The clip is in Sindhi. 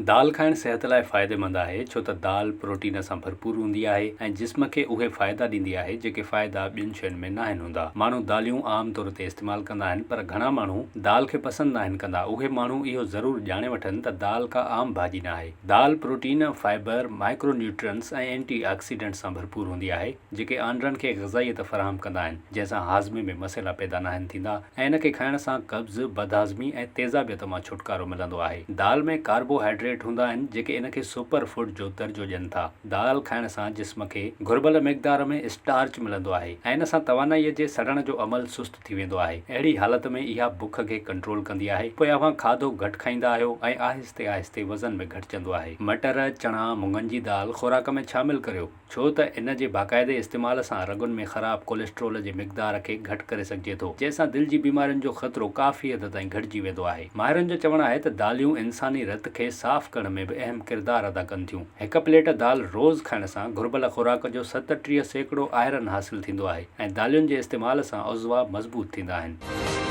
دال کائڻ صحت لاء فائديمند آهي ڇو ته دال پروٽين سان ڀرپور هوندي آهي ۽ جسم کي اهي فائدا ڏيندي آهي جيڪي فائدا ٻين شين ۾ ناهن هوندا. ماڻهو داليون عام طور تي استعمال ڪندا آهن پر گهڻا ماڻهو دال کي پسند ناهن ڪندا. اهي ماڻهو اهو ضرور ڄاڻي وٺن ته دال ڪا عام ڀاڄي ناهي. دال protein, fibre, micro nutrients ۽ anti oxidants سان ڀرپور هوندي آهي جيڪي آنڊرن کي غذائيت فراهم ڪندا آهن جنهن سان هاضمي ۾ مسئلا پيدا ناهن ٿيندا. ۽ ان کي کائڻ سان قبض، بدهاضمي ۽ تيزابيت مان ڇوٽڪارو ملندو آهي. دال ۾ ڪاربو هائيڊريٽ هوندا آهن جيڪي ان کي سپر فوڊ جو درجو ڏين ٿا. دال کائڻ سان جسم کي گهربل مقدار ۾ اسٽارچ ملندو آهي ۽ ان سان توانائي جي سڙڻ جو عمل سست ٿي ويندو آهي. اهڙي حالت ۾ اها بک کي ڪنٽرول ڪندي آهي. پوء اوهان کاڌو گهٽ کائيندا آهيو ۽ آهستي آهستي وزن به گهٽجندو آهي. مٽر، چڻا، مڱن جي دال خوراڪ ۾ شامل ڪريو. ڇو ته ان جي باقاعدي استعمال سان رڳن ۾ خراب ڪوليسٽرول جي مقدار کي گهٽ ڪري سگهجي ٿو، جنهن سان دل جي بيمارين جو خطرو ڪافي حد تائين گهٽجي ويندو آهي. ماهرن جو چوڻ آهي ته داليون انساني رت کي صاف ڪرڻ ۾ به اهم ڪردار ادا ڪن ٿيون. هڪ پليٽ دال روز کائڻ سان گهربل خوراڪ جو 37% آئرن حاصل ٿيندو آهي ۽ دالين جي استعمال سان عضوا مضبوط ٿيندا آهن.